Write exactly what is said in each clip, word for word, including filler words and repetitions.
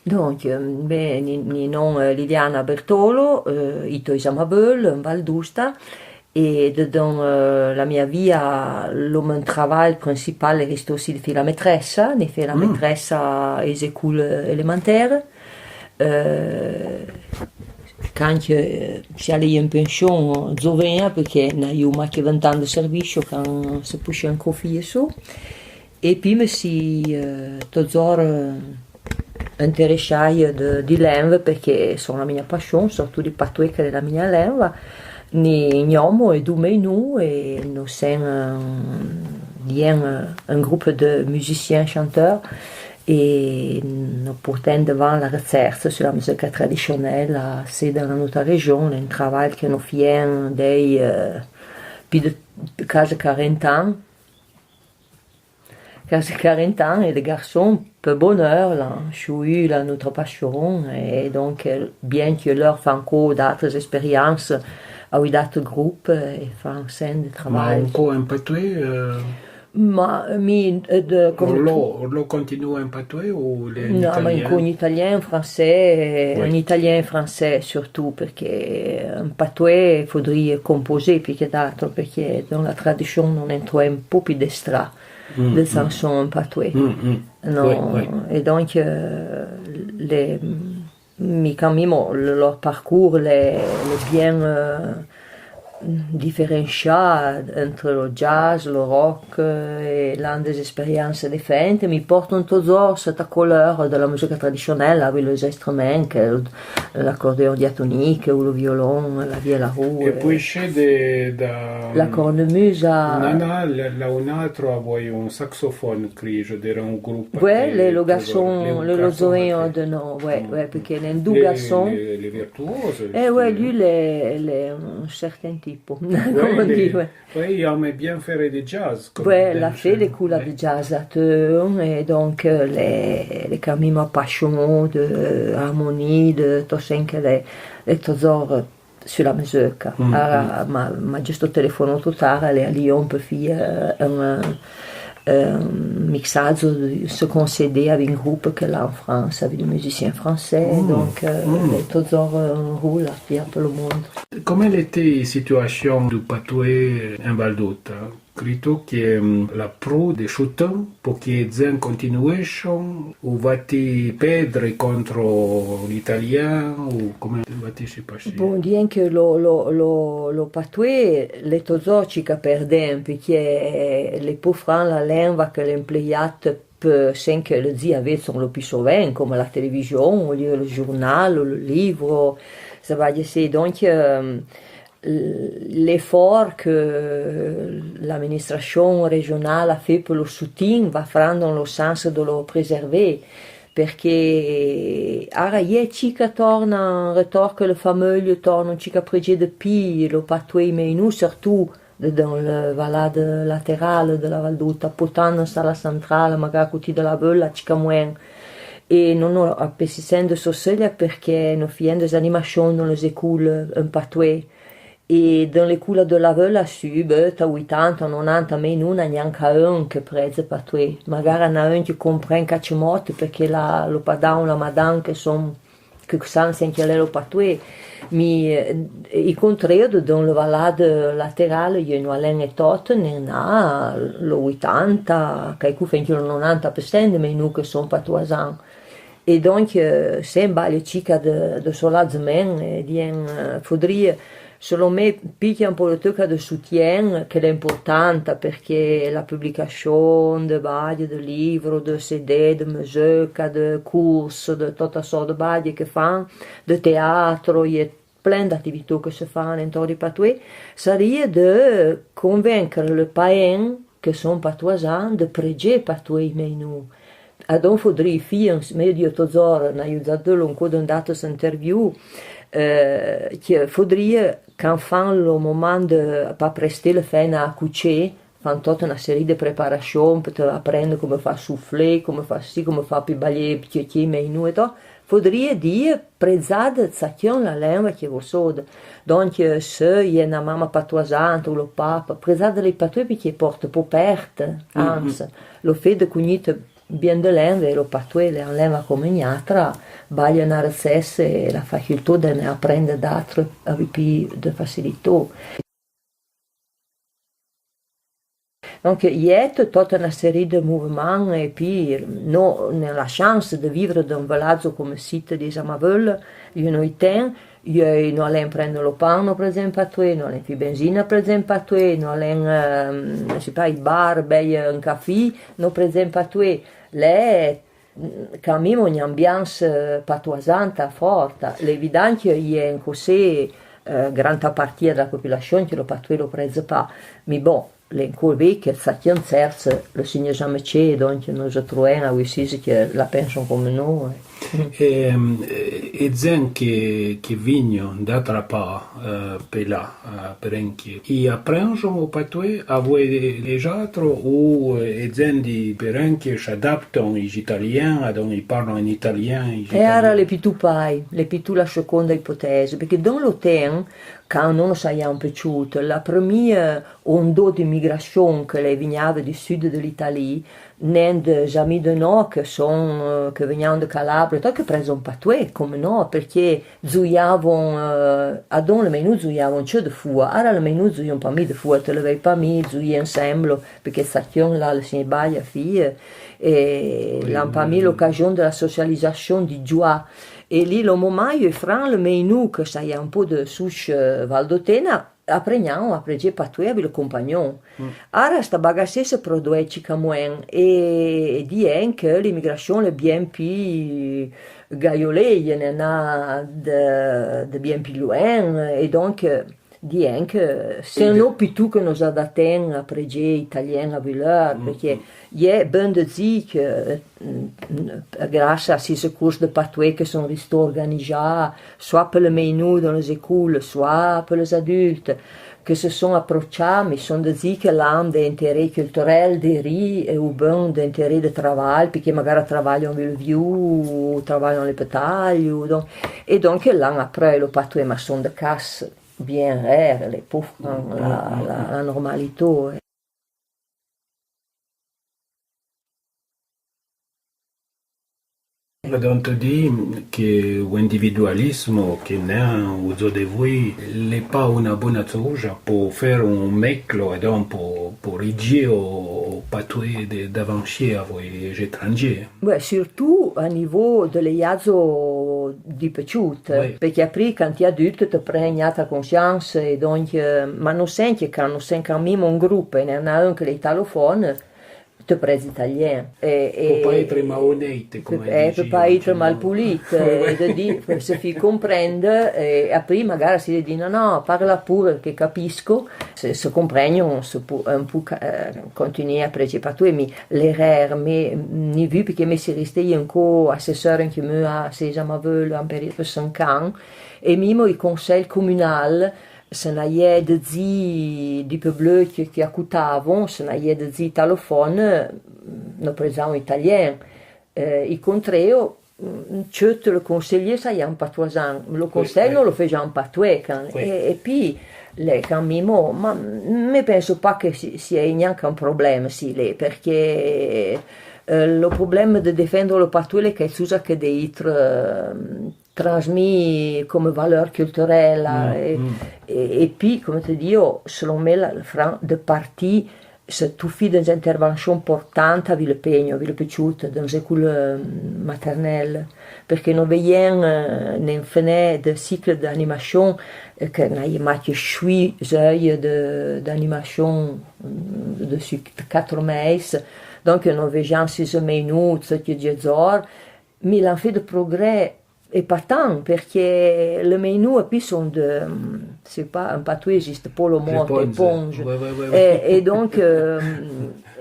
Donc, euh, ben, ni, ni non, euh, Liliana Bertolo, euh, ito Isamabeul, en Val d'Outa, é dedeun, euh, la mia via, lo men traval principal l'è restó ossi de fé la métressa, n'é fé la métressa é z'écoule élémentaire. Euh, can que, euh, si alé en pension, zo vin, perqué n'ayo ma que vint an de servicio, can se pouche en cofi é so. É pi me si, euh, tozor, euh, interessaye de, di lenve, perqué son la mia passion, surtou di patoué que l'è la mia lenva. Ni gnomo é dou mèinoù, é no sen, euh, dien, euh, un groupe de musiciens chanteurs, é no porten devan la recherche su la musica tradichonela, sé dedeun la notra région, l'è un traval que no fien dèi, euh, pi de, de quase quaranta an. Quase quaranta an, é de garson, pe bonheur, l'an chouyu la notra passion, é donc, euh, bien que leur fan co d'atres expériences, avouì d'atre groupe, é fan sen de traval. Ma anco en patoué, euh, ma, mi, euh, de, comme lo, lo continue en patoué ou l'è en italien? Non, ma anco en italien, en français, euh, en italien é français surtout, perqué en patoué fodrie composer pi que d'atre, perqué dedeun la tradichon no n'entro un po pi d'estra de chanson en patoué. Non. É donc, euh, le, mi can mimo, le, leur parcours l'è, l'è bien, euh, diferenchà entre lo jazz, lo rock, euh, é l'an des expériences diferentes, mi porton tozor seta couleur de la musica tradichonela, avouì los instruments, que l'accordéon diatonique ou lo violon, la viola roue. É pouì ch'è de, da la cornemuse. Nana, la, la un atro avouì un saxophone, crèyo, d'era un groupe. Ouais, le, lo garson, le, lo zoéon de no, ouais, ouais, perqué l'è dou garson. Le, le virtuose. Eh ouais, lu l'è, l'è un certain tipo, comme on dit, ouais. Ouais, i aime bien fére de jazz. Ouais, l'a fé l'écoula de jazz a Teun, é donc, euh, l'è, l'è can mimo passion de, euh, armonie, de tot sen que l'è, l'è tozor, euh, su la musica. Ara, ma, ma giusto telefono totara, l'è a Lyon pe fé, euh, un, euh, un mixazo de, su un CD avouì un groupe que l'a en France, avouì des musiciens français, donc, euh, l'è tozor, euh, en roula, pi un pe lo mondo. Comme l'è la situachon du patoué en Val d'Outa? Crèyo que, mm, l'a prou de chouton, po que zen continuechon, ou va-t-i pèdre contro l'italien, ou comme va-t-i se passer? Bon, dien que lo, lo, lo, lo patoué, l'è tozor chica perden, perqué l'è po fran la lenva que l'è empleiat pe, sen que le zi avouì son lo pi soven, comme la télévision, ou le journal, ou le livro, ça va dire, c'est donc, euh, l'effort que l'administrachon régionala l'a fé pe lo soutien, va fran dedeun lo sens de lo préserver, perqué ara i è chica torna, retorque le fameux, torna chica prejé de pi lo patoué mèinoù, surtout dedeun le valade latérale de la Val d'Outa, po tan sa la centrale, magara cotì de la Veula, chica moin. É no, no, a pe si sen de soselia perqué no fien des animachon dedeun les écoule en patoué. É dedeun l'écoula de la Veula su, beuta, uitanta, nonanta mèinoù, n'a gnanca un que prèze patoué. Magara n'a un que compren catche mot, perqué la, lo padan, la madan que son, que san sen que l'è lo patoué. Mi, eh, i contrèyo dedeun le valade latérale, i è no alen é tot, n'en a lo uitanta, quaicou fen que lo nonanta pe sen de mèinoù que son patouazan. É donc, euh, sen baille chica de, de solazmen, é dien, euh, fodrie, selon me, pique un po le teuca de soutien, que l'è importanta, perqué la publicachon de baille, de livro, de CD, de musica, de course, de tota sorte de baille que fan, de teatro, i è plen d'activitó que se fan entor i patoué, sarie de convaincre le paen que son patouazan de prejé patoué mèinoù. Adon fodrie fie, me dio tozor, n'ayo za dé lo, anco dedeun d'atres interview, euh, que fodrie, can fan lo moment de, pa presté le fèina a couché, fan tota na serie de préparachon, pe te aprendre comme fa souffler, comme fa si, comme fa pi baillé, pi tchè, mèinoù é tot. Fodrie die, prezade tsachun la lenva que vo sode. Donc, euh, se i è na mama patouazanta ou lo papa, prezade-le patoué perqué porte po perte, ans. Lo fé de cognite Bien de lèngue, lo patoué l'è an lèngue comme n'atra, baille na recèsse, la facultó de ne aprende d'atre avouì pi de facilitó. Donc, i è tota na série de mouvements, e pi no, n'en la chance de vivre d'un veladzo comme site di Zamaveule, i no i ten, i, no alèn prende lo pan, no predzèn patoué, no alèn fé benzina, predzèn patoué, no alèn, euh, je sais pas, i bar, bèi un café, no predzèn patoué. L'è, can mimo, n'ambiance patouazanta forta. L'è évident que i è in cossé, euh, granta partia de la populachón que lo patoué lo predze pa. Mi bon, l'è incó vé que tsachin tsèrtse, lo Signeur Jamé tché, donc no se troèn avouì sise que la penson comme no, eh. E, e dzen que, que vignon d'atra pa, eh, pe la, eh, pe Renque, i aprenson o patoué avouì lé-z-atro, o, eh, e dzen di pe Renque s'adapton i-z-italien, adon i parlon in italien, i-z-italien? E ara l'è pitù pai, l'è pitù la seconda ipotèse, perqué dedeun lo ten, can no no saian petchoute, la premia ondó d'immigration que le vignave du sud de l'Italie, n'en de-z-amì de no que son, eh, que vegnan de Calabre, tot que predzon patoué, comme no, perqué zouiavon, eh, adon le mèinoù zouiavon tché de foua, ara le mèinoù zouion pa mi de foua, te le vèi pa mi zouì ensemblo, perqué tsachin l'a le sien bai a fé, e l'an pa mi l'occasion de la socialisachón di zouà. E lì lo moman, i fran le mèinoù que saian un po de souche, eh, valdotèna, aprignan a predzé patoué avouì le compagnon. Ara sta bagassé se produèi tchica mouèn, e dien que l'immigration l'è bien pi gaiolé, i n'en a de, de bien pi louèn, e donc, eh, dien que se no pitù que no-z-adatèn a predzé italien avouì leur, perqué i è ben de dzì que, mm, grâce a sise cours de patoué que son restó organizà, soua pe le mèinoù dedeun le-z-écoule, soua pe le-z-adulte, que se son approtchà, mi son de dzì que l'an de intéré culturel, de ri, e o ben de intéré de traval, perqué magara travalon avouì le vioù, o travalon le petail, o donc, e donc l'an aprèi lo patoué, ma son de cas bien rare, l'è po fran la, la, la normalitó, eh. Adon te di que o individualismo que n'en o dzor de vouì l'è pa una bona tsouja po fére un mèclo, adon po, po ridzé o, o patoué de, d'avancié avouì zi étrandzé. Beh, surtout a nivó de leiadzo di petchoute, perqué aprì can t'è adulto te pren n'atra conscience, e donc, eh, ma no sen que can, no sen can mimo in groupe, n'en a un que l'è italofone, te prèdze italien. E, e, pe pa étre maonéite, comme, eh, pe pa étre malpolit, e de di, se fé comprende, e aprì magara si di no, no, parla pure que capisco, se, se comprègnon, se pou, un pou, eh, continué a predzé patoué, mi l'erreur, mi, ni vu, perqué mi si resté incó assesseur in comuna, a Zamaveule, un période de cinq ans, e mimo i consèi communal, se n'aie de dzì di pebleu que, que acoutavon, se n'aie de dzì italofone, no predzavon italien. Eh, i contréo, mm, tcheut le conseiller saian patouazan, lo consèi no lo fejan patoué, can. E, e pi, l'è can mimo, ma mi penso pa que si, si è gnanca un problème, si l'è, perqué, eh, lo problème de defendre lo patoué l'è queitsousa que de étre, eh, transmis comme valeur culturelle, e, e, e pi, comme te dio, selon me, la, le fran de parti, se tu fé des interventions importantes avouì le pègno, avouì le petchoute, dedeun le écoule, eh, maternelle, perqué no veien, eh, n'en fenè de cycle d'animachón, eh, que n'aie maque chouì-z-eui de, d'animachón, mm, de su quatre mèis, donc no vejan si-z-mèinoù, tse que dze dzor, mi l'an fé de progrès, e pa tan, perqué le mèinoù, e pi son de, mm, se pa, un patoué existe po lo mot, éponge. Ouais, ouais, ouais, ouais. E, e donc, eh,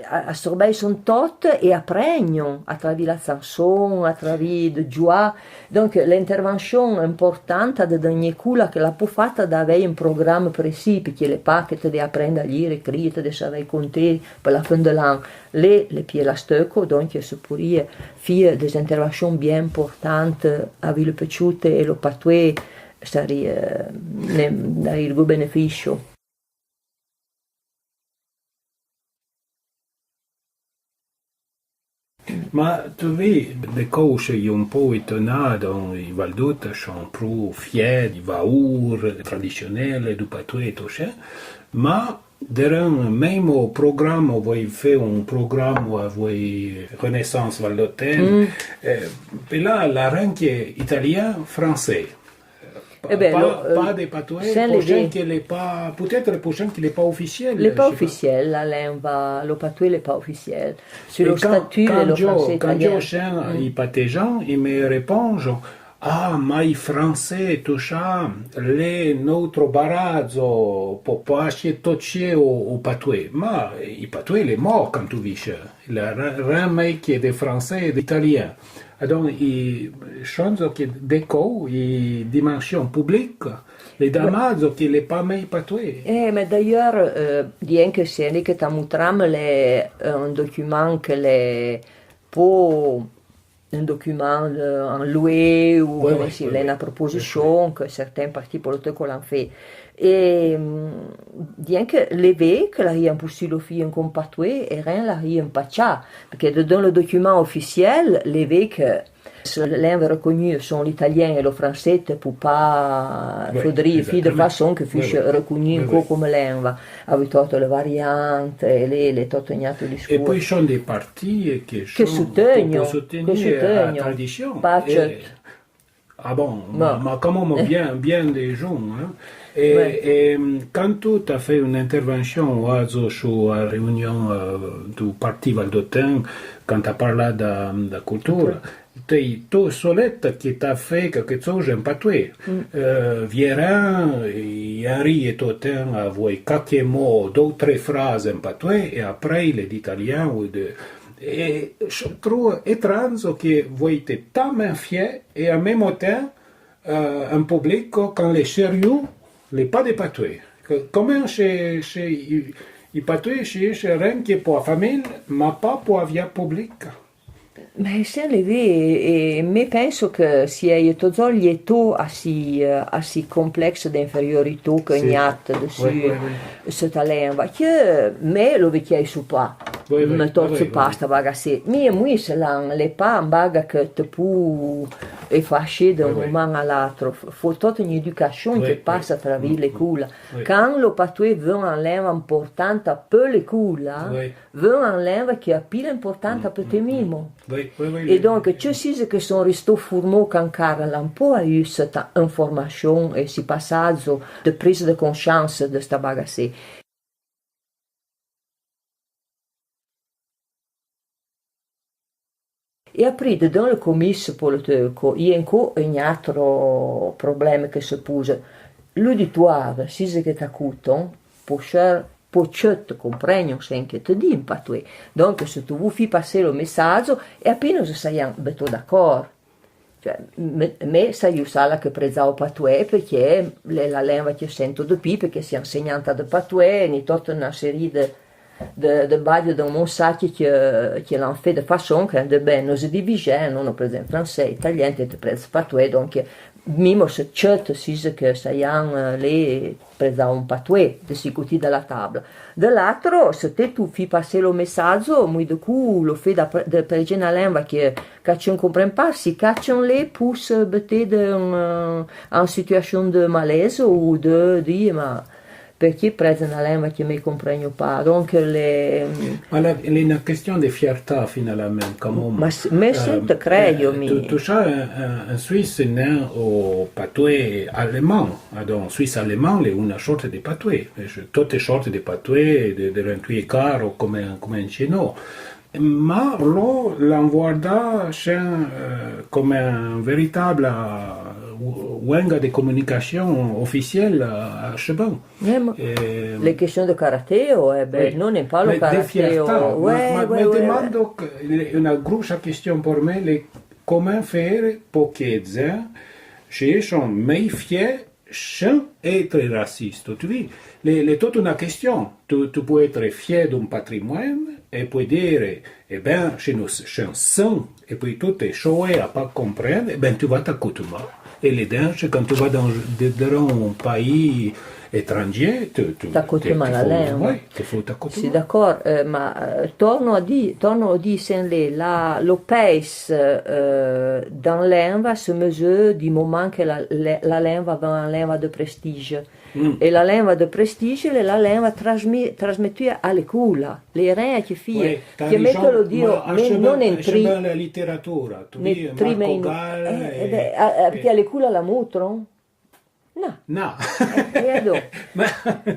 a, a sorbèi son tot e aprègnon a travì la tsanson, a travì de dzouà. Donc l'intervention importanta de dedeun écoula que l'a po fata d'avèi un programme précis, perqué l'è pa que te de aprende a lire, écrire, te de savèi conté pe la fin de l'an. L'è, l'è pi elasteuco, donc se pourrie fére des interventions bien importantes avouì le petchoute e lo patoué sarì, eh, ne, darie beneficio. Ma tu vi, de couche, i un pou étonà, don, i Valdota son prou fiè di vaour tradisionèl, du patoué, tot chè. Ma, deran, mèimo programa, voi fé un programa, voi Renaissance valdotène, eh, pe la, la renque italien, fransé. Pa, eh ben, pa, lo, pa de patoué, sen le ve. Pouchèn que l'è pa, peut-être pouchèn que l'è pa officiel, l'è pa officiel, la lenva, lo patoué l'è pa officiel. Su lo statut, lo fransé italien. Quand yo chen i patejan, i me reponjon, ah, ma i fransé, tot chà, l'è noutro barazo, po, po achié tot chè o, o patoué. Ma i patoué l'è mor, quand tu viche. L'è ren, ren mèi que de fransé e d'italien. Adon, i, chonzo que de cou, i dimension publica, l'è damazo que l'è pa mèi patoué. Eh, mais d'ailleurs, euh, dien que se ni que t'amutram l'è un document que l'è po un document, euh, en loué ou comme si l'è na proposition que certains partis politiques l'an fé. E, mm, dien que l'è ve que l'è un pou su lo fi un con patoué e ren l'è un pa cha, perché de, dans le document officiel, l'è ve que se l'è reconnue son l'italien e lo fransé, te pou pa, faudrie fé de façon que fuche reconnue un co comme lenva. Avouì tote le variante, e l'è, l'è tot un autro discours. E pouì son de parti que son, que soutegnon, que soutegnon la tradision. Pa chot. Ah bon, ma, ma quand même bien, bien de jon, hein. E, e, quand tu t'as fait une intervention, oazo, su la réunion, euh, du parti valdotin, quand t'as parlé de, de culture, t'es tout solette que t'as fait quelque chose en patoué. Euh, Vierin, e Henri e Totin avouì qualque mot, deux, trois phrases en patoué, e après, l'è d'italien ou de, e je trouve étrange que voi te tamen fiè e en même temps, euh, un public, quand l'è sérieux, l'è pa de patoué. Que, comme chez, chez, i, i patoué, chez, chez ren que po la famille, ma pa po la via publica. Mais sen le ve, e, e me penso que si è to zol lieto a si, euh, a si complexe d'infériorité que gnat dessus, se ta lenva, que me lo vecchiai su pa. Me torse pa sta bagasse. Mi e mouì se l'an, l'è pa un baga que te pou effaché d'un moment à l'autre. Fo tota une éducation que passe à travers l'école. Quand lo patoué vin an lenva importanta pe l'école, vin an lenva que a pile importanta pe te mimo. E donc, que sise que son resto fourmo can cara l'an po a eu seta information e si passazo de prise de conscience de sta bagasse. E aprì, dedin le comisse po le teuco, i è anco un atro probleme que se puse. L'uditoare, sise que t'acouton, po cher, po che te compregnon sen que te di in patoué. Donc, se tu vu fi passé lo messazo, e apino se saian beto d'acor. Cioè, me, me saiu sala que prezao patoué, perché l'è la lenva que sento de pi, perché si insegnanta de patoué, ni tota una serie de, de, de badio de mon sac que, que l'an fé de façon que, de ben, no se divise, no, no prezan fransé, italien, te, te prez patoué, donc, mimo se che te sise que saian, euh, le prezao un patoué, de si cotì de la tabla. De l'atro, se te tu fi passé lo messazo, mouì de cou, lo fé de, de prezé na lenva que, que catchon compren pa, si catchon le pou se beté de, euh, en situation de malaise ou de, di, ma, perché prezan na lenva que me compregno pa. Donc, le... Ma la, l'è una question de fiertà, finalmente, quand même. Ma, me sento, creio, mi. Tu, tu sa, en, en, en Suisse, n'è o patoué allemand. Adon, suisse allemand, l'è una sorte de patoué. Tote sorte de patoué, de, de rentoué caro, comme, comme in chinò. Ma lo l'an guardà sen, euh, comme un véritable, euh, ouenga de communication officielle, euh, a Cheban. Les questions de karatéo, eh ben, non, n'è pa lo karatéo. De fiertà. Ma, ma, me demando que, una grossa question por me, l'è comment faire po que, eh, se son mei fiè sen etre raciste, tu vi, l'è, l'è tota una question. Tu, tu peux etre fiè d'un patrimoine e puoi dire, E ben, si no, si no, e pui tu te choe a pa comprendre, e ben, tu va t'acoutumar. E le dinse, quand tu va dan, de, de un paï étranger, tu, tu, t'acoutumas a la lenva. Oui, te fo t'acoutumar. Si, d'accord, eh, ma, eh, torno a di, torno a di, sen le, la, lo pèis, eh, dan lenva, se mesure di momàn que la, le, la lenva va an lenva de prestige. Mm. E la lenva de prestige, l'è la lenva trasmi-, trasmetuda a l'écoula. L'è ren que fie. Oui, t'as raison. Que mette lo dio, ma me non entri. Anche la literatura, tu vedi, Marco Gall, eh, eh, ben, a, a, perché a l'écoula la mutron? No. No. Eh, e adon? Ma,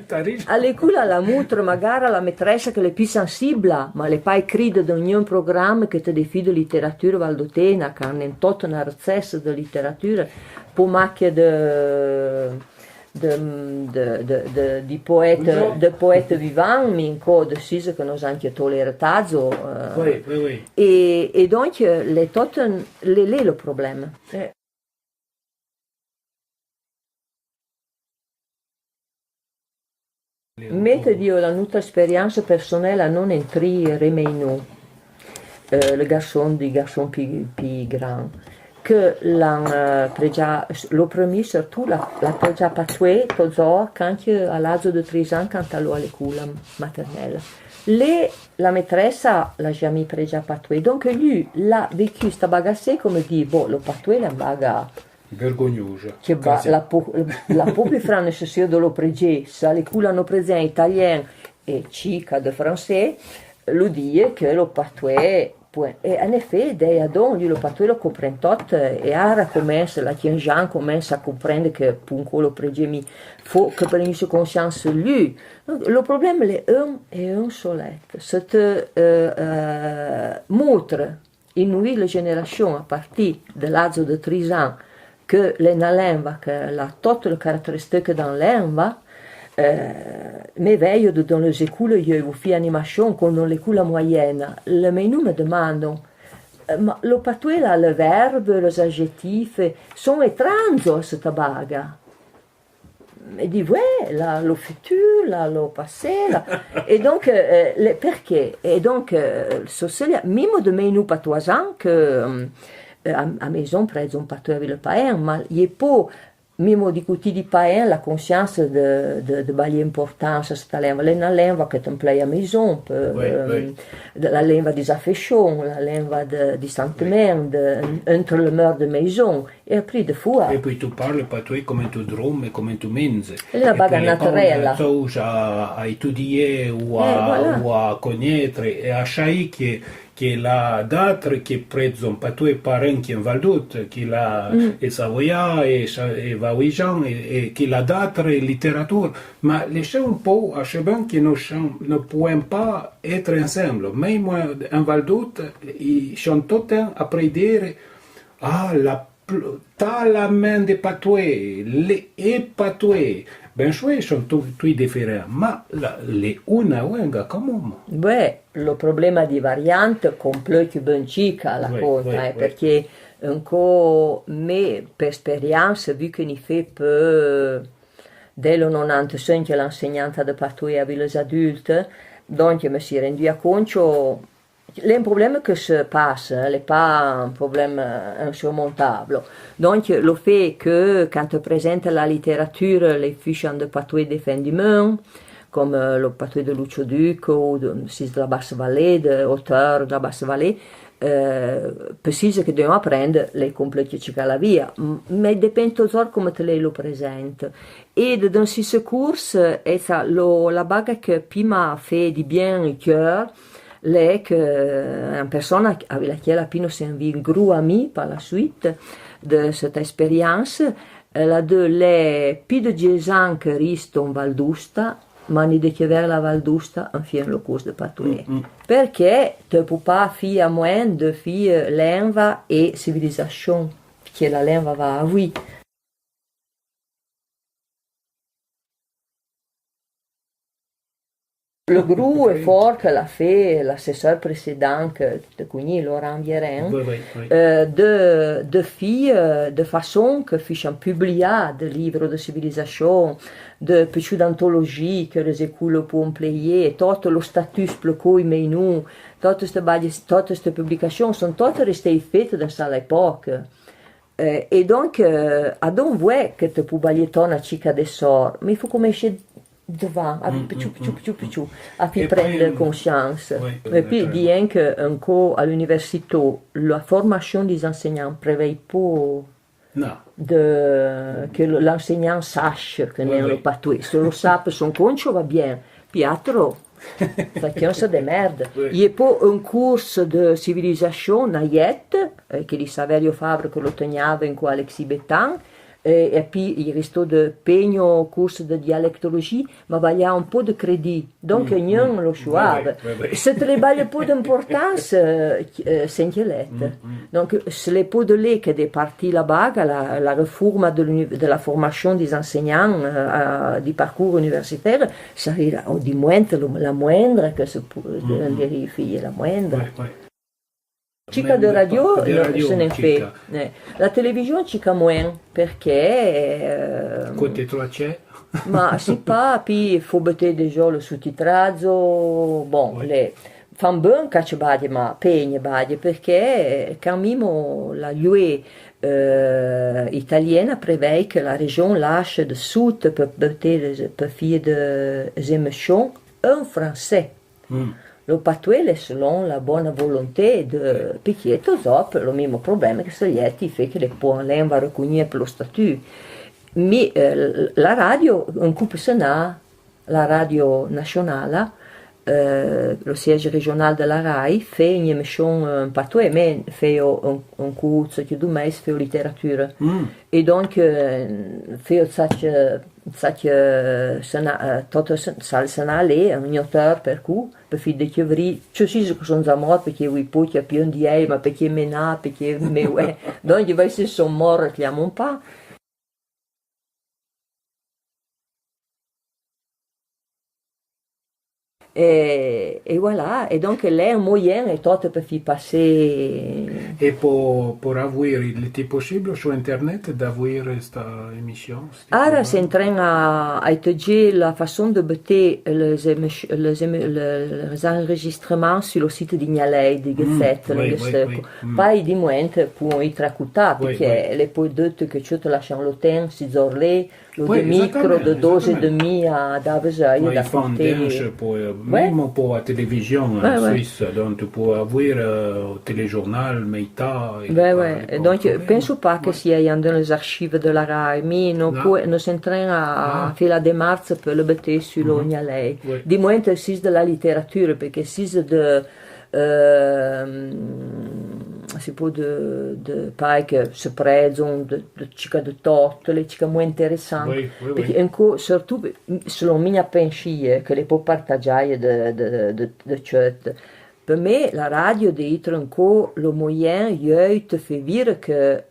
t'as raison. A l'écoula la mutron, magara la metressa que l'è pi sensibla, ma l'è pa écride dan gnun programa que te defie de literatura valdotena, can en tot na recessa de literatura, po maque de de, de, de, de, di poète, de poète vivàn, mi incò de sise que nos anche tolere tazo, eh. Oui, oui, oui. E, e donc, eh, l'è tot, l'è, l'è lo problema. Eh. Mette dio la nutra esperiansa personela non entri remei no. Eh, le garson, di garson pi, pi gran, que l'an, eh, pregià, lo premi surtout, l'a, l'a pregià patoué, tozor, canque a l'azo de tris an, can l'an a l'écoula maternela. Le, la metressa l'a jamì pregià patoué. Donc, lu, l'a vécu sta baga se, comme di, bo, lo patoué, la baga vergognosa. Que ba, la po, la po pi fra necessio de lo pregié, se a l'écoula no pregian italien e cica de francés, lo die que lo patoué, point. E en effet, dèi adon, lu lo patoué lo compren tot, e ara comensa, la quinze an, comensa a comprendre que, pun co lo pregié mi, fo que prenisse conscience lu. Lo problema l'è un e un solet. Se te, eh, eh, mutre in nouville génération a partir de l'azo de tris an, que l'è na lenva que l'a tot le caractéristiques d'an lenva, eh, me veio de dan le écoula, io, io fie animachon, comme dan l'écoula moyena, le mei no me demandon, eh, ma lo patoué la, le verbe, les adjectifs, son étranzos a sta baga. E di, ouais, la, lo futur, la, lo passé, la. E donc, eh, le, perché? E donc, eh, so, se, mimo de mei no patouazan que, mm, eh, a, a maison, par exemple, patoué avec le paen, ma i è po, mimo di cotidi paen, la conscience de, de, de bailler importance a sta lenva. L'è na lenva que t'emplei a maison, pe, ouais, ehm, ouais, de, la lenva des affections, la lenva de, di sentiment, de, entre le mur de maison. E aprì de foua. E pui tu parle patoué comme tu drome, comme tu menge. L'è na baga naturela. E pui l'è pa una chousa a, a étudier o a, eh, voilà, o a cognetre, e a chai que, que l'a d'atre que pregion patoué, paran que en Val d'Outa, que l'a, mm, e savoyà, e cha-, e vaouijan, e, e que l'a d'atre literatura. Ma le chai un po, a chai ben que no chai, no pouen pa etre ensemble. Mei moin en Val d'Outa, i chai tot en a prédire, ah, la pl-, talamen de patoué, le, e patoué. Ben, choué, chon tu-, tui diferen, ma la, l'è una oenga, quand même. Beh, lo problema di variante compleuque ben cica la conta, eh, perché incò me, per esperianse, vu que n'i fé pe, de lo nonante-sinque l'insegnanta de patoué avec les adultes, donc me si rendu a concho, l'è un problema que se passe, eh, l'è pa un problema insurmontable. Donc, lo fait que, quand te presente la literatura, le fuchan de patoué de fin du monde, comme, eh, lo patoué de Lucio Ducco, o de, si de la Basse-Vallée, de auteur de la Basse-Vallée, eh, pe sise que deon aprende, l'è compleuque cica la via. M-, me depend tozor comme te le lo presente. E de, dan si secours, eh, sa, lo, la baga que pi m'a fé di bien i cœur, l'è que, eh, una persona avec laquelle a pi no sen vin gru ami par la suite de cette expérience, eh, la de l'è pi de diez an que risto en Val d'Outa, ma ni de que ver la Val d'Outa, enfin, lo curs de patoué. Mm, mm. Perché te pou pa fie a moin de fie lenva e civilisachon, que la lenva va avouì. Le gru effor que l'a fé l'assesseur précédent, que te cogni, Laurent Viérin, euh, de, de fé, euh, de façon que fuchon publià de livres de civilisation, de petchou d'anthologie que les écoles pon pléyé, é tot lo status ple coi mé nou, tote ste bague, tote ste publication son tote resté fete de sa l'époque. Euh, é donc, euh, adon vouè que te pou baillé tona chica de sor, mé i fo comenché devant, avec petchou, petchou, petchou, petchou, a fé prendre conscience. É pi, dien que un co a l'université, la formation des enseignants prévèi po de que l'enseignant sache que n'en lo patoué. Se lo sape son concho, va bien. Pi atro, chacun se démerde. Y é po un cours de civilisation, n'ayette, euh, que di Saverio Fabre que lo tegnave in co Alexis Bétang, euh, é pi i resto de pegno cours de dialectologie, ma baillà un po de crédit. Donc, gnun lo chouave. Se te le baille po d'importance, euh, euh, s'inquiélette. Donc, se l'é po de lé que de parti la baga, la, la reforma de l'uni-, de la formation des enseignants, euh, à, du parcours universitaire, sarì la, o di moindre, lo, la moindre que se pou, euh, vérifier, la moindre. Chica de radio, no, se n'en fé. Eh, la télévision chica moin, perché, eh, ma si pa, pi fo beté déjà le sous-titrazo, bon, le, fan ben cache bague, ma pegne bague, perché, eh, quand mimo la lue, eh, italiana prévèi que la région lâche de sous-titres pe beté, pe fé de, les émissions en français. Lo patoué l'é selon la bona volonté de piqueto, zop, lo mimo problema que se l'è, i fé que le po en lenva recognué pe lo statut. Mi, eh, la radio, un coup pe senà, la radio nationala, eh, lo siège régional de la RAI, fé une émission, eh, en patoué, mé fé un, un coup, ce que du mais, fé littérature. É donc, eh, fé sa que, sa que, eh, sena, eh, tot se, sa, sena lé, un auteur per coup, pe fé de que vri, que si que son zamor, perché oui, po, que pi un di ei, ma perché mena, perché me, ouais. Donc, i va se son mor, clairement pas. É, é voilà, é donc l'è un moyen é tot pe fé passé. É po, por avouir, il était possible sur Internet d'avouir sta émission, sti programmi? Ara s'en tren a, a étudié la façon de beté les émis-, les émi-, le, les enregistrements sur le site di Gnalei, di Gazette, oui, oui, oui. Pai di moente pou i tracoutà, perché le po dette que tu te lâche lo ten, si zorlé, lo de micro de doze e demi a dave-z-eui da conté. Ma i fan denche po, eh, mimo po a télévision, eh, suisse, donc po avouir, eh, o téléjournal, meità, é donc, penso pa que si i en dan les archives de la RAI, mi no po, no s'en tren a fé la démarche pe le beté su lo Gnalei. Di moente si de la littérature, perché si de, eh, si po de, de pai que se prezon, de, de chica de tot, l'è chica moin interessant. Perché anco, surtout, selon mia pensie, que le po partagiaie de, de, de, de chet. Per me, la radio de itre anco lo moyen, ieu te fé vire que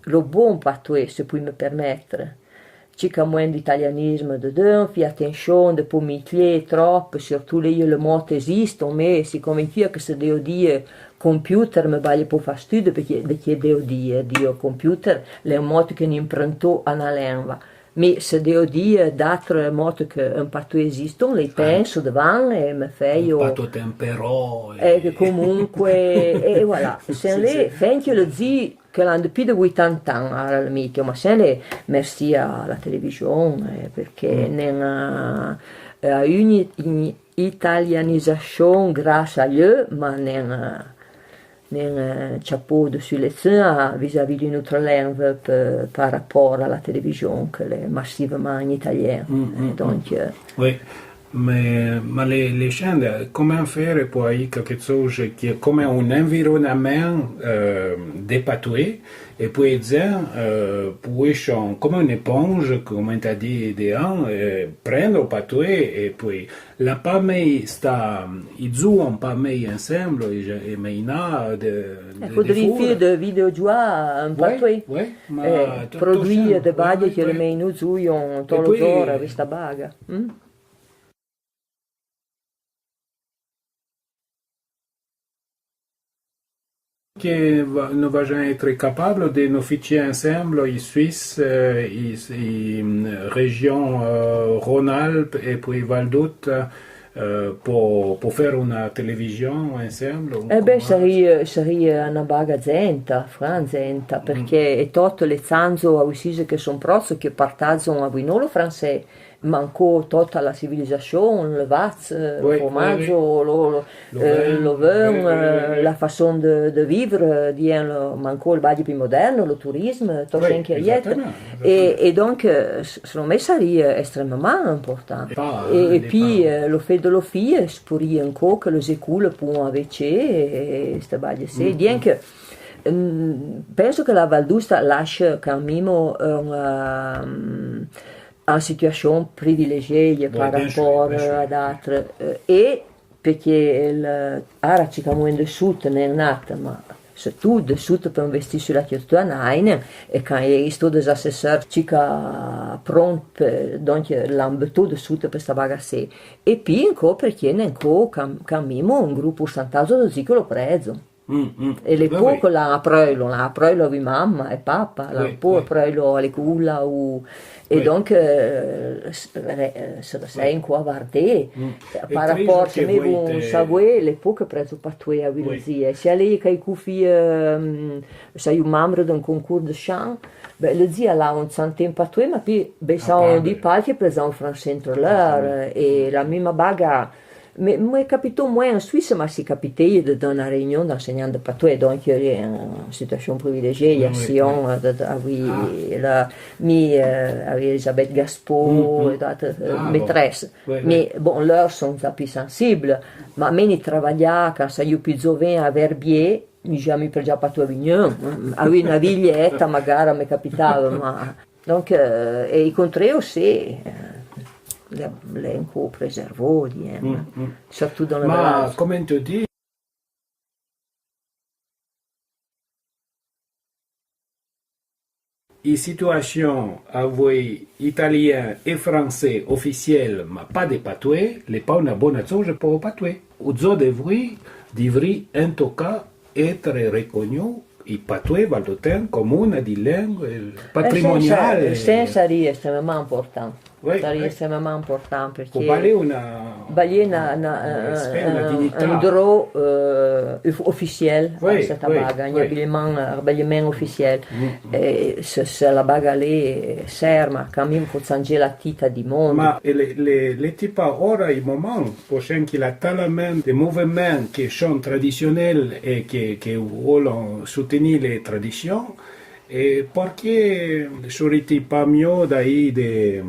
lo bon patoué, se pui me permettre. Chica moin d'italianisme dedeun, fé attention de po mitlié trop, surtout le, le mot existe, mé si convaincu que se deo die computer me baille po fastude, perché de que deo die, dio computer, l'è un mot que n'imprento a na lenva. Mé se deo die d'atre mot que un patoué existe, le penso devant é me feio. Un pato tempero. É que comunque, é, é voilà. Sen le, fen que le di, que l'an de pi de oitanta an, ara le micro, ma sen le, merci a la télévision, eh, perché n'en, eh, a une, une italianisation grâce a leu, ma n'en, eh, n'en, eh, chapeau dessus les uns, eh, vis-à-vis d'une autre langue, pe-, par rapport a la télévision, que l'è massivement en italien. Donc, eh, oui. Ma, ma le, le chande, coman fére po aï qualque chose que, comme un environnement, euh, de patoué, é po, eh, po échan, comme une éponge, comme t'as dit, de an, euh, prendre o patoué, é po, la pa mei sta, i zouan pa mei ensemble, é, é meina de, de, faudrait faire de vidéo joie en patoué. Ouais, ma, eh, produire de bague que le mei nou zouion, tot lo zora, questa baga. Que va, no vajan étre capable de no fichie ensemble i Suisse, euh, i, i, mm, région, euh, Rhône-Alpes et puis Val d'Outa, euh, po, po faire una télévision ensemble, ou... Eh ben, comment? Sarie, sarie una baga zenta, fran zenta, perché e tot le zanzo a Ussige que son proche, que partazon avouì no lo francés, ma anco tota la civilisasion, le vaz, euh, oui, le formaggio, oui, oui, le, le, euh, vin, le vin, oui, oui, euh, oui, la façon de, de vivre, euh, dien, le, ma anco le bague pi moderne, le tourisme, tot, oui, cen que y è. Exactement, exactement. Et, et donc, euh, s-, selon me sarie, euh, extrêmement important. Et, et puis, euh, le fait de lo fie, se pourrie anco que le écoule pour un V C, et, et ste bague, c'est bien que, euh, penso que la Val d'Outa lache quand même un, euh, en situasion privilegiée par rapport, euh, ad atre, euh, e perché el, ara cica mouen de sut, n'è nat, ma se tu de sut pe investi su la cultura, naine, e can e sto des assesseurs cica pront pe, donc, l'an beto de sut pe sta baga se. E pi anco perché n'è anco can, can mimo un gru poursantazo de zi que lo prezo. E le po que l'an apreulo, l'an apreulo avouì mamma e papa, l'an po apreulo a l'écoula ou, e donc, euh, se, se, se, se inco a vardé, par rapport, se me vou savoué, le po que prezo patoué avouì le zi. Se alé que i cufi, euh, se i membre d'un concours de chant, ben, le zi l'a un santin patoué, ma pi, ben, sa on di palque prezan francés entre leur, e la mima baga, Me, me capito mouen en Suisse, ma si capitée de, dans la Réunion, d'enseignant de patoué, donc, euh, en situation privilégiée, i a Sion, euh, de, de, ah oui, la, mi, euh, avouì Elisabeth Gaspo, e d'atre, euh, maîtresse. Mais bon, leur son un pi sensible, ma me ni travaillà, can saio pi zoven a Verbier, ni jamì per già patoué avouì gnun, avouì na viglietta, magara me capitava, ma Donc, euh, e i contré aussi, euh, le, l'è anco preservo, diem, surtout dans le village. Ma, comme te dis, i situasion avouì italien e francés officiel, ma pa de patoué, l'è pa una bona tsoja po patoué. O zo de vouì, di vouì, en tot cas, étre recognu i patoué valdoten comme una di lengue patrimoniale. Sen, sen sarie extrêmement important. Oui, sarie extrêmement important perché baille na, na, un, un dro, euh, officiel, oui, a sta baga, un habillement, habillement officiel. E se, se la baga l'è serma, can mimo fo zange la tita di mondo. Ma e le, le, le tipa ora i moment Porchè que l'a talament de movemen que son tradisionel e que, que volon soutenir le tradision, e porqué soriti pa mió d'aì de,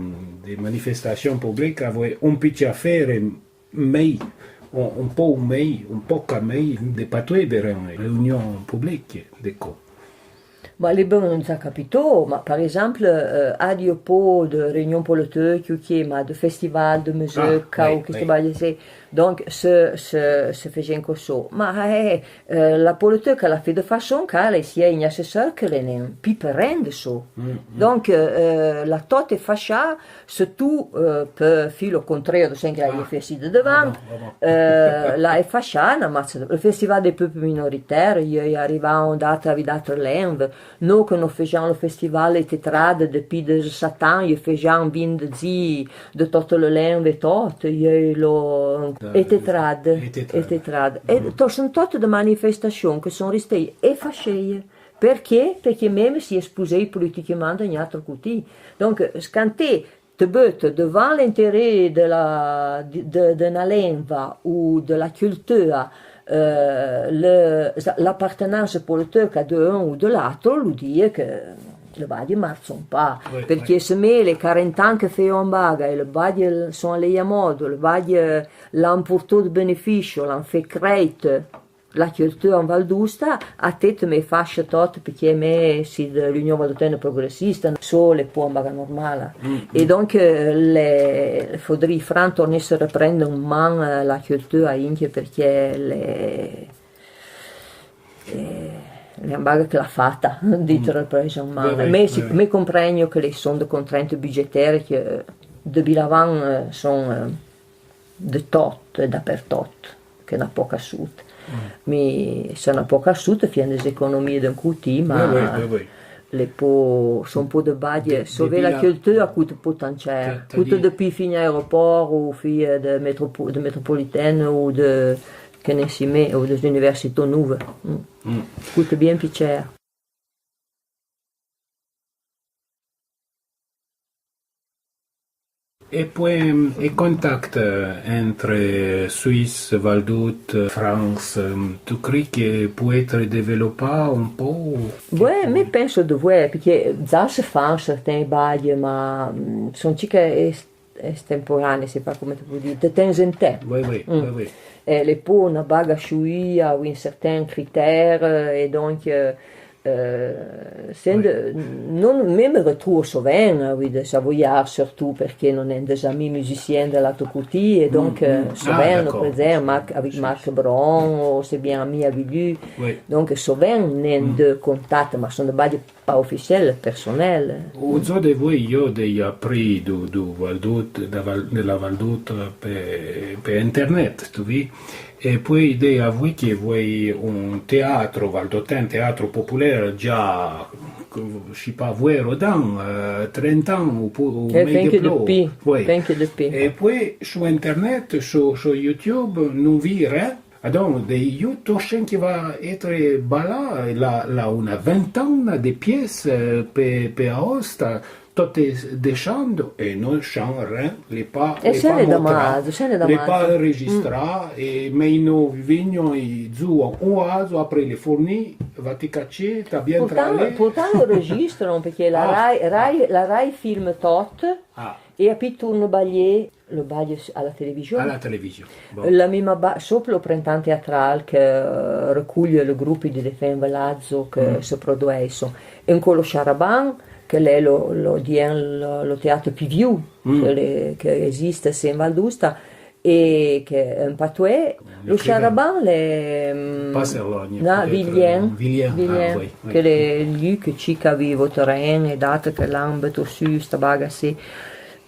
de manifestasion publica, avouì un pichè afére mei, un, un po mei, un poca mei, de patoué de reunion publique, de co. Ma l'è bon, za capito, ma par exemple, euh, adio po de reunion poloteuque, que, ma de festival de musique, ah, ou que se baille, donc, se, se, se faisait comme ça. Ma, eh, eh, la poloteuque l'a fait de façon que le sia in assesseur que le n'en pi per rende so. Donc, euh, euh, la tot è fascià, Se tu, euh, pe filo contreo de sen que l'avie fé si de devan, euh, la è fascià na mazza de, le festival de peuple minoritaire, i è arrivà on data, avouì d'atre lenve, no que no fejan le festival e tetrade depi de sat an, i fejan vin de zi de tote le lenve e tot, i è lo, e tetrade, e tetrade. E tot, son tote de manifestasion que son restée e fasciée. Perqué? Perqué meme si è spousé politiquement de n'atre cotì. Donc, quand te te beute devan l'intérêt de la, de, de, de na lenva ou de la cultura, euh, le, l'appartenance poloteuque de un ou de l'atre, lo die que le baille marchon pa. Perqué se me le quaranta an que fé on baga e le baille son alé a modo, le baille l'an portó de beneficio, l'an fé crèite, la cultura en Val d'Outa, a te te me fascia tot, perqué me si de l'Union Valdotèna Progressista, so le po on baga normala. E donc, euh, le, fodri fran tornesse reprende en man, euh, la cultura, inque perqué le, euh, le on baga que l'a fata, di te reprende en man. Me si, me compregno que le son de contrainte budgétaire que, euh, de bilavan, euh, son, euh, de tot e dapertot, que n'a poca sut. Mi sa na poca sute, fien de économie d'un coutì, ma l'è po, son po de badie, sové la cultura coute po tan cher. Coute depi fin aéroport ou fin de métropo-, de métropolitaine ou de, que ne si mé, ou des universités nouves. Coute bien pi cher. E poué, e contact entre Suisse, Val d'Outa, France, tu cri que poué étre développà un po? Voué, mi penso de voué, perqué za se fan certains badie, ma son chica estemporanée, sé pa comme te pou dire, de temps en temps. Oui, oui, oui, oui. E l'è po na baga chouia ou un certain critère, e donc, Sende, non, mi me retrouve soven, oui, de Savoyard, surtout perqué non è des amis musiciens de l'autre coutì, e donc soven no presente, Marc, avec Marc Bron, o sé bien ami avec lui. Donc soven n'è de contact, ma son de badie pa officiel, personnel. O zo de voué, io de i aprì du, du Val d'Outa, de la Val d'Outa pe, pe internet, tu vi? E poué idée avouì que voué un teatro valdoten, teatro populaire, già, si pa voué, rodan trenta an ou mei de plo. E poué su internet, su YouTube, non vire. Adon de YouTube, to chin que va étre balà, la, la una ventana de pièce pe, pe Aosta, tote dechando, e no chan ren, l'è pa, l'è pa motrà, l'è pa registrà, e mei no vignon i zuon un azo, aprì l'è fourni, va ti cacé, ta bien tralé. Pourtant lo registron, perqué la Rai, Rai, la Rai filme tot, e apì tourne balié, lo badie a la télévision. A la télévision. La mima ba-, sopra lo printemps théâtral que recouille lo groupe de défunts Velazzo que se produeison. E incò lo Charaban, que l'è lo, lo, dien, lo, lo teatro pi viu que, que existe, sé in Val d'Outa, e que en patoué, lo Charaban l'è, na, Villien, Villien, que l'è lu que chica avouì Vautorin e d'atre que l'an beto su sta baga sé.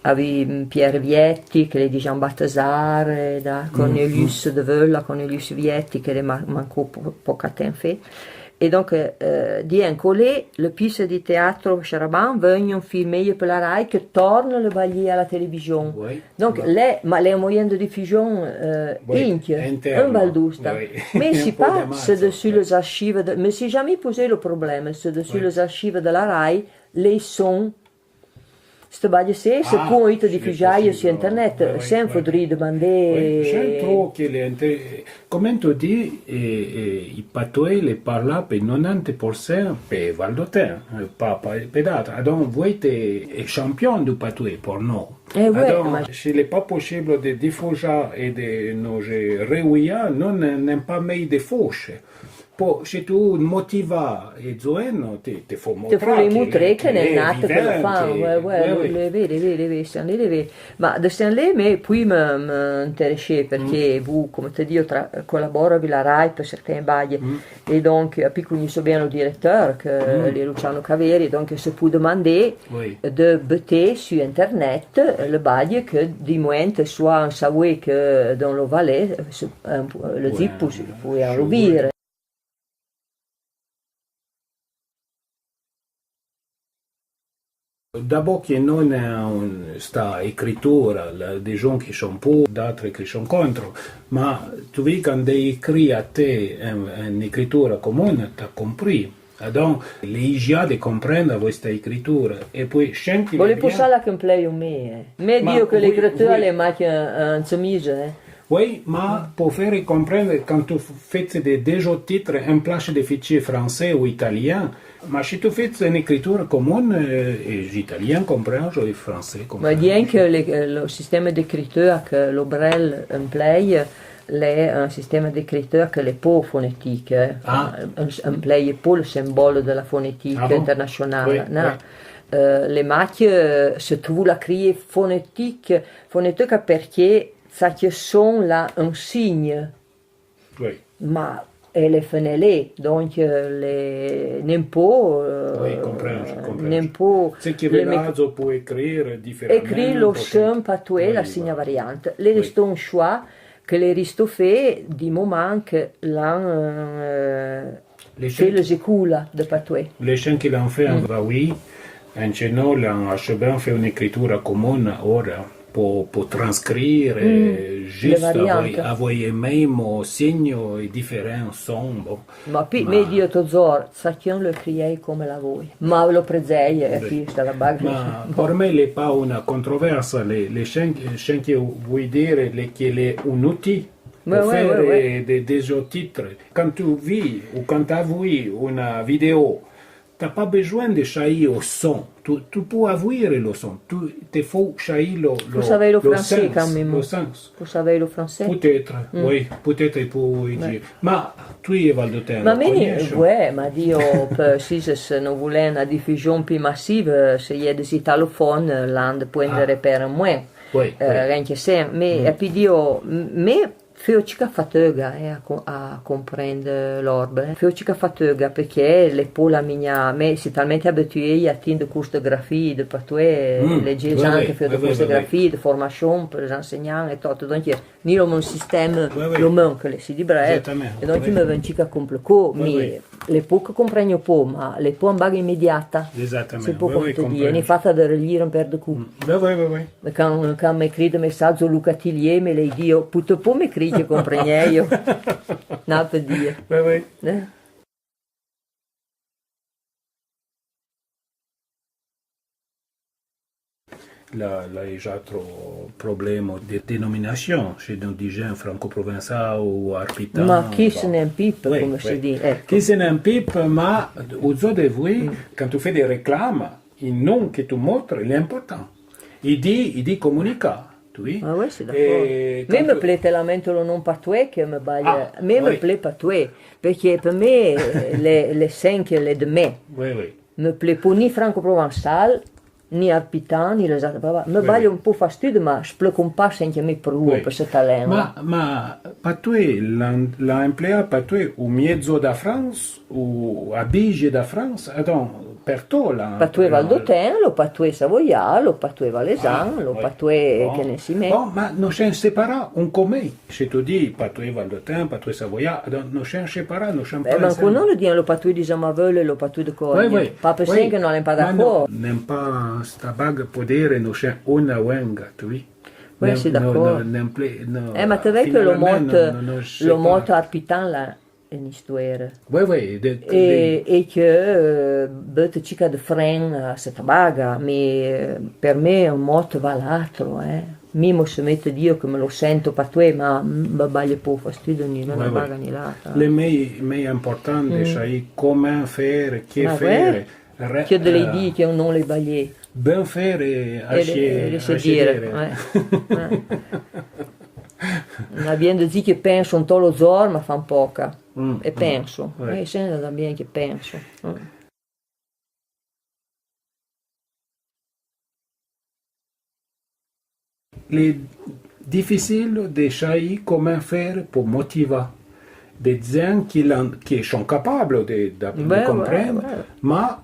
Avouì Pierre Vietti, que l'è di Jean Balthazar, e da Cornelius de Veulla, Cornelius Vietti, que l'è ma-, mancò po-, poca ten fé. E donc, dien colé, le pièce de teatro Charaban vegnon filmé pe la Rai que torne le balié a la télévision. Donc, l'è, ma l'è un moyen de diffusion, inque, in Val d'Outa. Mais si pa, se dessus les archives de, me si jamais posé le problème, se dessus les archives de la Rai, les sons Ste badie sé, se pon ite diffusaie su internet, sen faudri demandé. J'en trouve que l'è inter-, comme tu dis, e, e, i patoué l'è parlà pe nonanta por sen pe valdoten, pa, pa, pe d'atre. Adon, voué l'è champion du patoué por no. Adon, se l'è pa possible de diffusà e de no reuillà, no n'en pa mei de fouche. Po, se tu motiva e zoeno, te, te fo motrà. Te fo le motrà que n'è n'atre que lo fan, ouais, ouais, le vère, le vère, le vère, sen le vère. Ma de sen le, me, pouì me, me intéressé, perqué voué, comme te dis, tra-, collabore avouì la Rai pe certains badie. E donc, apì cognousso bien lo directeur, que l'è Luciano Caveri, donc se pou demandé de beté su internet le badie que di momente soit un savoué que dans lo Valais, le zip pou, pou lo vire. D'abò que no n'è sta écritura, de gens que son po, d'atre que son contro, ma tu voué quand de écri a te en, en écritura comuna, t'as compris. Adon, l'è ijià de comprendre vosta écritura, e pouì, sen que... Voué poussà la que emplei me, eh. Me dio que l'écritura l'è mai que un, un chemise, eh. Oui, ma po fére comprendre, quand tu fetse de, de jeux titres en place de fichier français ou italien, ma si tu fetse en écritura comuna, eh, e l'italien comprend, e français comprend. Ma dien que le, lo sistema d'écritura que lo Brel emplei, l'è un sistema d'écritura que l'è po fonétique, eh. Emplei po le simbolo de la fonétique internationale, na. L'è mai que se tu voué la crié fonétique, fonétique perqué sa que son l'a un signe. Ma e l'è fenelé, donc l'è n'en po, n'en po. Ce que Velazzo pou écrire différemment. Écri lo sen patoué, la signa variante. L'è restó un choix Que l'è ristó fé di momàn que l'an, eh, fé le zécoula de patoué. Le chin que l'an fé an Vaoui, en chenò l'an achebèn fé une écritura comuna, ora, po, po transcrire, juste avoué, avoué mémo signo é différen son, bon. Ma pi, me dio tozor, chacun le crièi comme la voui. Ma lo predzèi, e pi sta la baga. Ma por me l'è pa una controversa, le, le chin, chin que voui dire, l'è que l'è un outil po fére de, de zo titre. Quand tu vi, o quand t'avoui una vidéo, t'as pas besoin de chaï o son. Tu, tu peux avouire lo son. Tu te fou chaï lo, lo, lo sens, lo sens. Pou savèi lo fransé. Peut-être, oui, peut-être pou y dire. Ma, tu é valdotèn, ma me ni, ouais, ma dio, pe, si se, se no voulèn na difujon pi massive, se y è de italofon, l'an de pouèn de repère moué. Oui, oui. Ren que sen, me, e pi dio, me, feo chica fateuga, eh, a co-, a comprende l'orbe, eh. Feo chica fateuga, perqué l'è po la migna, me, si talmente abitué a tin de cours de grafie, de patoué, le dizan que feo de cours de grafie, de formachon pe les enseignants é tot, donc, ni lo mon sistème, lo mon que l'è si di brèf, é donc me ven chica complicó, mi, l'è po que comprègno po, ma l'è po an baga imediata. Exactement. Se po comme te di, ni fata de relire un per de coup. Quand, quand m'écrit de messazo Luca Tillier, me l'è dio, puto po m'écrit que comprègno. Na pe dire. Eh? La, la é ja tro problemo de denominachon, se no dizèn francoprovençal o arpitan. Ma qui se n'en pipe, comme se di, eco. Qui se n'en pipe, ma o zo de voui, quand tu fé de reclame, i non que tu motre, l'è important. I di, i di comunica, tu vi. Ah ouais, c'est d'accord. Me, me plé telamente lo non patoué que me baille, me, me plé patoué, perqué pe me, le, le sen que l'è de me. Oui, oui. Me plé po ni francoprovençal, ni arpitan, ni les autres, pa, pa. Me baille un po fastude, ma je plé compas sen que me prou pe se talèn. Ma, ma patoué, l'an, l'an empleà patoué o miezo da France, o a bije da France, adon, pertot l'an. Patoué valdotèn, lo patoué savoià, lo patoué valezan, lo patoué que ne si me. Bon, ma no sen separà un comé. Se tu di patoué valdotèn, patoué savoià, adon no sen separà, no sen pa. Eh ben, quand no lo dien lo patoué di Zamaveule, lo patoué de Corgne. Oui, oui. Pa pe sen que no l'en pa d'accord. N'en pa sta baga po dire no sen una oenga, tu vi. Oui, je suis d'accord. Eh, ma te vèi que lo mot, lo mot arpitan, la, en istuère. Oui, oui. É, é que, eh, beuta chica de fren a seta baga, me, eh, per me un mot val atro, eh. Mimo se mete dio que me lo sento patoué, ma me baille po fastude ni l'una baga ni l'atra. Le mei, mei important de saì comme fére, que fére. Que de le di que no le baille. Ben fére, é, é, é se dire. Ouais. Na bien de di que penso un to lo zor, ma fan poca. É penso. É sen na bien que penso. L'è dificile de saì comme fére po motivà de dzen que l'an, que son capable de, de, de comprendre, ma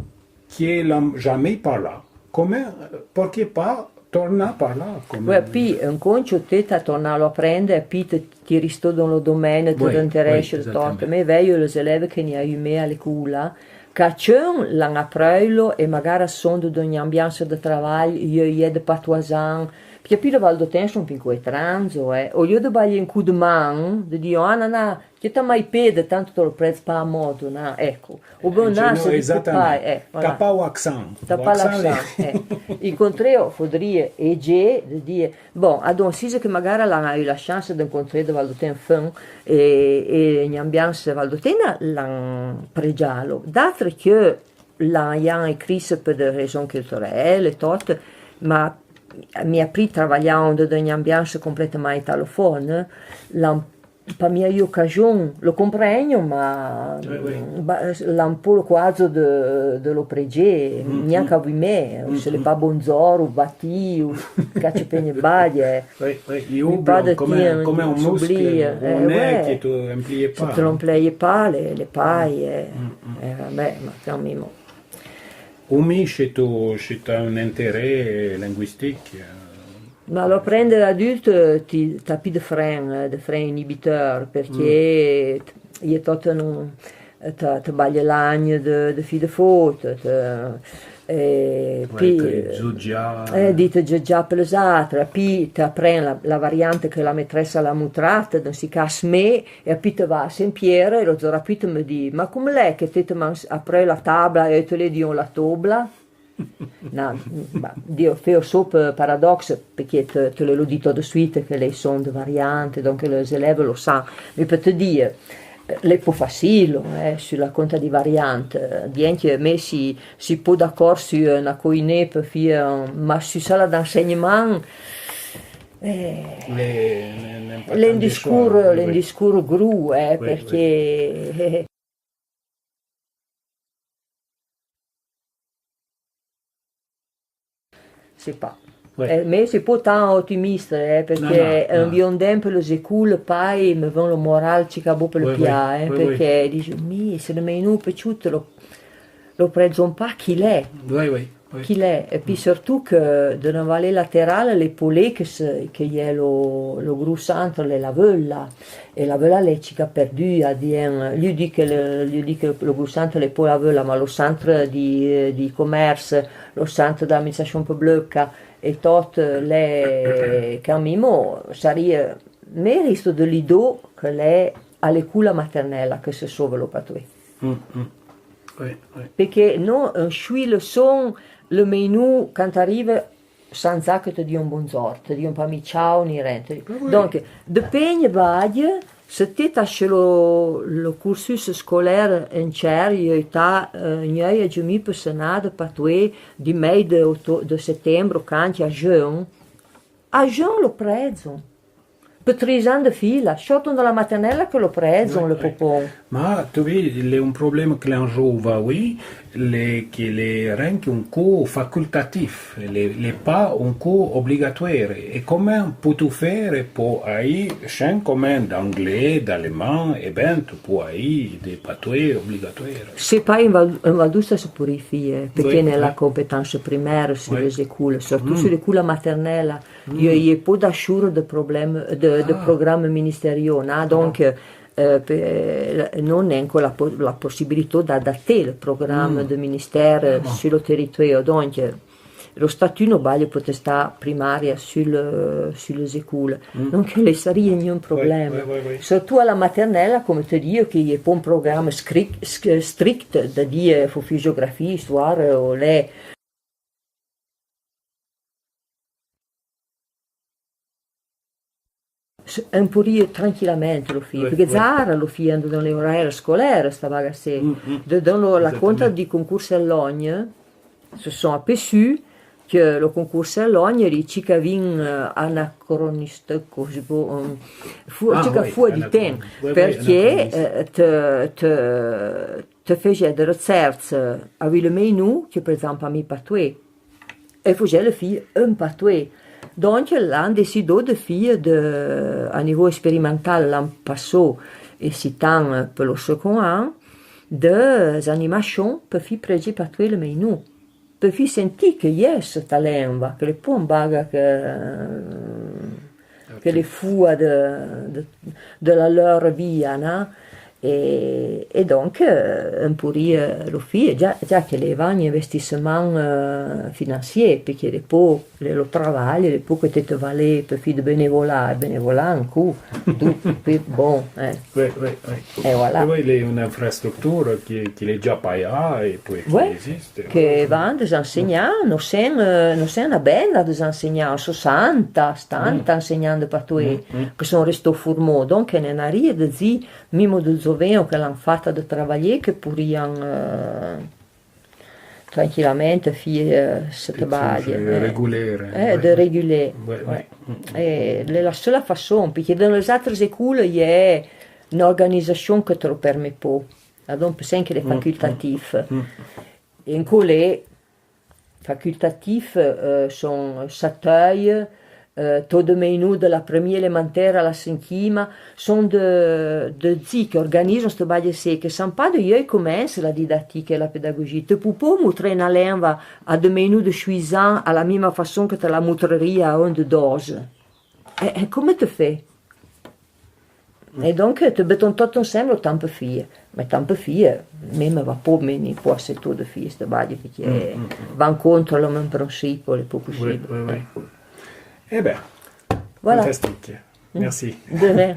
que l'an jamé parlà. Comme, perqué pa tornà parlà? Comme... Ouais, pi, un concho te t'as tornà lo aprende, pi te, te restó dan lo domène de l'interesse de tot. Me vèio les élèves que n'i a eu me a l'écoula, Cachun l'an apreulo é magara son de, de un'ambianse de travail, ieu, ieu de patoisan, perqué pi le valdotèn son pi co étranzo, eh. Au lieu de bailler un coup de man, de dire, ah, na, na, que t'as mai pede, tanto te lo prèdes pa a modo, na, eco. O ben, na, se di que pa, eh, voilà. T'as pas l'accent. T'as pas l'accent, eh. I contrèo, faudrie, é dze, de dire, Bon, adon, si que magara l'an eu la chance de contré de valdotèn fin é, é un'ambianse valdotèna, l'an prejalo. D'atre que l'an, l'an écrit pe de raison culturelle é tot, ma mi a pri travaillà de, de un'ambianse completamente italofone, l'an pa mia eu ocajon, lo comprègno, ma l'an po lo coazo de, de lo prejé, gnanca avouì me, se l'è pa bonzor, o batì, o cache pegne baie. Oui, oui, mi pa de comme, comme un muscle, eh, ouais. Que tu emploies pas. Se te l'emploies pa, le, le paie, eh, ben, ma quand même. Ou mi, se tu, se t'as un intérêt linguistique, eh, Ma lo prende adult, ti, t'as pi de fren, eh, de fren inibiteur, perqué i è tot un, te, te baille l'agne de, de fi de fot, te, e pi, eh, di te giudjà pe les atre, pi te pren la, la variante que la maîtresse l'a moutrà, donc si cas me, e pi te va a Saint-Pierre, e lo zora pi te me di, ma comme l'è que te te mans apré la tabla e te le dion la tobla? Na, bah, Dio, fé o so pe paradoxe, perqué te, te le lo di tot de suite que le son de variante, donc les élèves lo san. Mais pe te dire, eh, l'è po facile, eh, su la conta di variante, eh, bien que me si, si po d'accord su, eh, na coinè pe fé, eh, ma su sala d'enseignement, eh, l'è un discours, l'è un discours gru, eh, perqué, eh, Sé pa. Eh, me sé pa tan otimiste, eh, perqué un biondemp le zécoule pai me vin lo moral chica bo pe le pia, eh, perqué dixe, mi, se le mèinoù pechut lo, lo prezon pa, chi l'è. Chi l'è. E pi surtout que de la vallée latérale, le Polé que se, que y è lo, lo gru centre, l'è la Veulla. E la Veulla l'è chica perdua, dien, llu di que le, llu di que lo gru centre l'è po la Veulla, ma lo centre di, di commerce, lo centre de l'administration publica e tot l'è, quand mimo, saria, me resto de l'idó que l'è a l'écoula maternella que se sove lo patoué. Perqué no, un chui le son, le mèinoù, quand t'arrive, sanza que te dion bonzor, te dion pa mi ciao ni ren. Donc, de pegne bague, se te t'ache lo, lo cursus scolaire entier, i è ta, eh, gneuia giumi pe senà de patoué, di mei de, de settembre, quand a jeun, a jeun lo prezon. Pe tri zan de fila, sorton de la maternella que lo prezon, le popon. Ma, tu vi, l'è un problema que l'è an jova, oui, l'è que l'è ren que un cours facultatif, l'è, l'è pa un cours obligatoire. E comen pou-tu fére po aì, sen comen d'anglais, d'aleman, e ben, tu pou aì de patoué obligatoire. Sé pa in Val, in Val d'Outa se pourri fie, perqué n'è la compétence primaire su le zécoule, surtout su l'écoula maternella. I è, i è po d'achour de problème, de, de programme ministériel, na, donc, eh, pe-, eh, no n'en co la po-, la possibilité d'adapter le programme de ministère, eh, su lo territoire. Donc, eh, lo statut no baille potestà primaria su le, su le zécoule. Donc, le saria gnun problème. Surtout a la maternella, comme te digo, que i è po un programme scric-, sc-, strict, de dire, eh, fo fisiografie, histoire, eh, o le Se, un pourria tranquillamente lo fie, perqué zara lo fie, ando dan le oraire scolaire, sta baga sé. De, dan lo, la conta di concours Logne, se son apesù que lo concours Logne, l'è chica vin, eh, anacroniste, così, po, eh, fu-, chica fua di ten, perqué, eh, te, te, te fese de recerche avouì le mèinoù, que, per exemple, a mi patoué. E fosè le fie un patoué. Donc, l'an décidó de fie de, a niveau expérimental, l'an passó, e si tan pe lo second an, de animachon pe fie prèdzé patoué le mèinoù. Pe fie sentì que i è sta lenva, que l'è po un baga que, que l'è fua de, de, de la leur via, na? E, e donc, eh, un pourria lo fie, già, già que l'è van investissement, eh, financier, perqué depò, le, lo travail, depò que te, te valé pe fie de bénévolat, bénévolat, un coup, du, pi bon, eh. E voilà. E oui, l'è une infrastructure que, que l'è già paià e pouì que existe. Que van des enseignants, no sen, eh, no sen na benda des enseignants, soixante, setanta enseignants de patoué que son restó formó. Donc, n'en a ria de dì, mimo de zoveno que l'an fata de travaillé, que pourrian, eh, tranquillamente fie, eh, se te baille, eh, de réguler. E l'è la seula façon, perqué dan les atres écoles i è une organisation que te lo permet po. Adon, pe sen que l'è facultatif. E incó l'è facultatif, eh, son sateuil, Eh, to de mèinoù de la premiére élémentaire a la sinquiéma, son de, de zi que organizon ste balle-sé, que san pa de ieu comense la didactique é la pédagogie. Te pou po moutré na lenva a de mèinoù de suizan a la mima façon que te la moutreria a un de doze. É, é comme te fé? É donc, te beton tot ensemble, tan pe fie. Mé tan pe fie, mé me va po mèni po asé to de fie ste balle, perqué va en contra lo men principe, l'é po possible. Eh ben, voilà. Fantastique. Merci. De rien.